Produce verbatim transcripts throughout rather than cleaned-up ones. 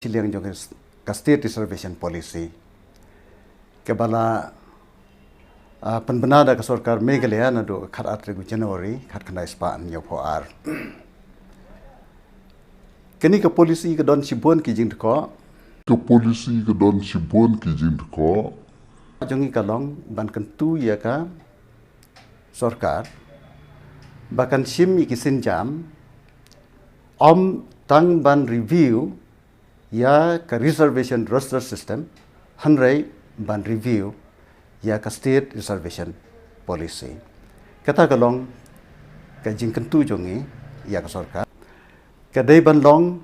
shiliang jong ka State Reservation Policy, kaba la, ah, pynbna da ka sorkar Meghalaya naduh khatar tarik January khatkhyndai spah hynñiewphew ar. Kane ka policy ka don shibun ki jingdkhot. Ka policy ka don shibun ki jingdkhot. Jong ngi ka long ban kyntu ïa ka sorkar ba kan shim ïa ki sienjam, ym tang ban review ïa ka reservation roster system, hynrei ban review ïa ka state reservation policy. Kata ka long ka jingkyntu jong ngi ïa ka sorkar. Ka dei ban long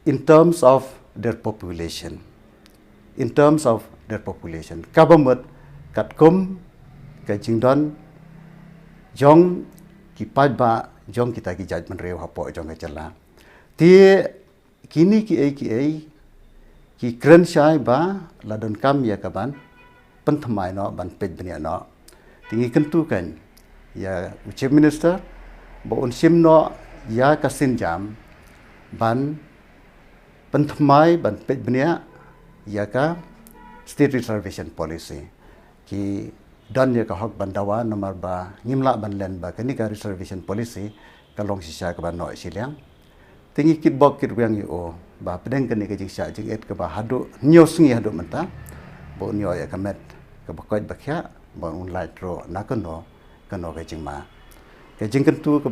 in terms of their population. In terms of their population. Kaba mut katkum ka jingdon jong ki paidbah jong kita ki jaitbynriew hapoh jong ka jylla. Te kine kiei kiei ki kren shai ba la donkam ïa ka ban pynthymmai noh, ban peit bniah noh. Te ngi kyntu kan ïa u Chief Minister ba un shim noh ïa ka sienjam ban pynthymmai, ban peit bniah ïa ka State Reservation Policy. Ki don ïa ka hok ban dawa namar ba ngim lah ban len ba kane ka reservation policy ka long shisha kaba noh shiliang. Te ngi kitbok kitrwiang ïa u ba pdeng kane ka jingshah jingit kaba haduh hynñiew sngi haduh mynta, ba un ïoh ïa ka met kaba koit ba khiah, ba un lait ruh na kano kano ka jingma. Ka jingkyntu kaba